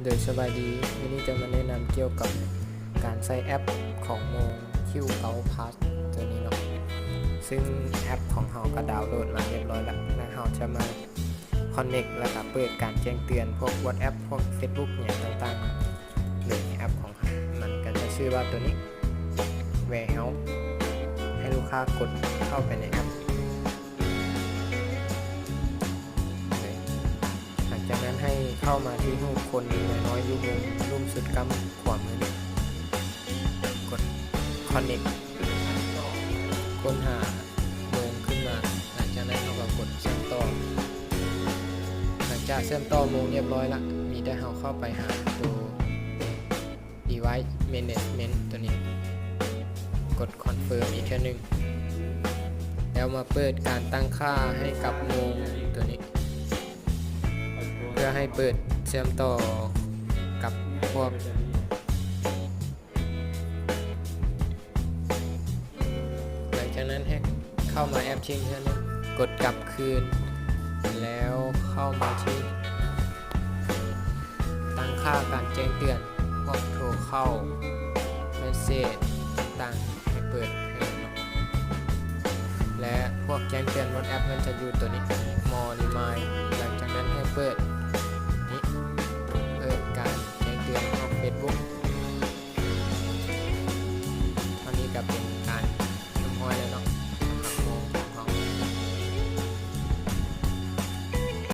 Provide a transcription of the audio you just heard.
ໂດຍສະບາຍດີ, ມື້ນີ້ຈະມາແນະນຳກ່ຽວກັບການໃຊ້ແອັບຂອງໂມ ຄິວເກົ້າ ພລັສ ຕົວນີ້ເນາະ, ຊຶ່ງແອັບຂອງເຮົາກໍດາວໂຫຼດມາຮຽບຮ້ອຍແລ້ວ, ແລ້ວເຮົາຈະມາຄອນເນັກ ແລ້ວກໍເປີດການແຈ້ງເຕືອນພວກ WhatsApp ພວກ Facebook ຫຍັງຕ່າງໆ ໂດຍແອັບຂອງເຮົາ, ມັນກໍຈະຊື່ວ່າຕົວນີ້ Warehouse ໃຫ້ລູກຄ້າກົດເຂົ້າໄປໃນແອັບ. ຫຼັງຈາກນັ້ນໃຫ້ເຂົ້າມາທີ່ຮູບຄົນນ້ອຍໆຢູ່ມຸມລຸ່ມສຸດກ້ຳຂວາມືນີ້, ກົດ Connect ຄົ້ນຫາໂມງຂຶ້ນມາ, ຫຼັງຈາກນັ້ນເຮົາກໍກົດເຊື່ອມຕໍ່. ຫຼັງຈາກເຊື່ອມຕໍ່ໂມງຮຽບຮ້ອຍລະ, ມີແຕ່ເຮົາເຂົ້າໄປຫາໂຕ Device Management ຕົວນີ້, ກົດ Confirm ອີກເທື່ອໜຶ່ງ, ແລ້ວມາເປີດການຕັ້ງຄ່າໃຫ້ກັບໂມງຕົວນີ້ ເພື່ອໃຫ້ເປີດເຊື່ອມຕໍ່ກັບພວກ. ຫຼັງຈາກນັ້ນໃຫ້ເຂົ້າມາແອັບທີ່ເຮືອນ, ກົດກັບຄືນ, ແລ້ວເຂົ້າມາທີ່ຕັ້ງຄ່າການແຈ້ງເຕືອນ ພວກໂທເຂົ້າ, ເມສເສດຕ່າງໆ ໃຫ້ເປີດໃຫ້ເນາະ, ແລະ ພວກແຈ້ງເຕືອນ WhatsApp ມັນຈະຢູ່ຕົວນີ້ More Remind. ຫຼັງຈາກນັ້ນໃຫ້ເປີດນີ້, ເປີດການແຈ້ງເຕືອນພວກ Facebook